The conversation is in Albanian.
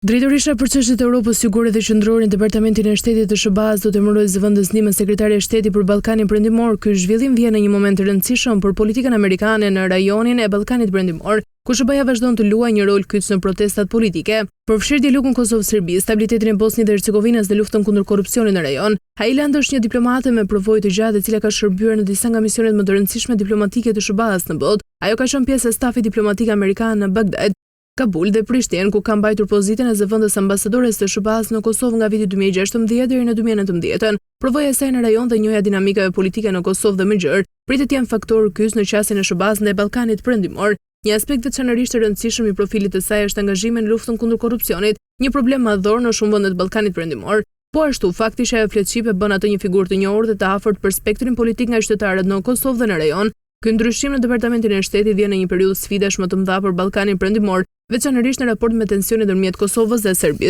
Drejtoresha për çështjet e Europës Jugore dhe Qendrore në Departamentin e Shtetit të SHBA-së do të emërohet zëvendës ndihmës sekretare e shtetit për Ballkanin Perëndimor. Ky zhvillim vjen në një moment të rëndësishëm për politikën amerikane në rajonin e Ballkanit Perëndimor, ku SHBA-ja vazhdon të luajë një rol kyç në protestat politike, përfshirë dialogun Kosovë-Serbi, stabilitetin e Bosnjë dhe Hercegovinës dhe luftën kundër korrupsionit në rajon. Heiland është një diplomate me përvojë të gjatë e cila ka shërbyer në disa nga misionet më të rëndësishme diplomatike të SHBA-së në botë. Ajo ka qenë pjesë e stafit diplomatik amerikan në Bagdad, Kabul dhe Prishtinë, ku ka mbajtur pozitën e zëvendës ambasadores të SHBA-së në Kosovë nga viti 2016 deri në 2019. Përvoja e saj në rajon dhe njohja e dinamikave politike në Kosovë dhe më gjerë, pritet të jenë faktorë kyç në qasjen e SHBA-së ndaj Ballkanit Perëndimor. Një aspekt veçanërisht i rëndësishëm i profilit të saj është angazhimi në luftën kundër korrupsionit, një problem madhor në shumë vende të Ballkanit Perëndimor. Po ashtu, fakti që ajo flet shqip e bën atë një figurë të njohur dhe të afërt për spektrin politik nga qytetarët në Kosovë dhe në rajon. Ky ndryshim në Departamentin e Shtetit vjen në një periudhë sfidash më të mëdha për Ballkanin Perëndimor, veçanërisht në raport me tensionet ndërmjet Kosovës dhe Serbisë.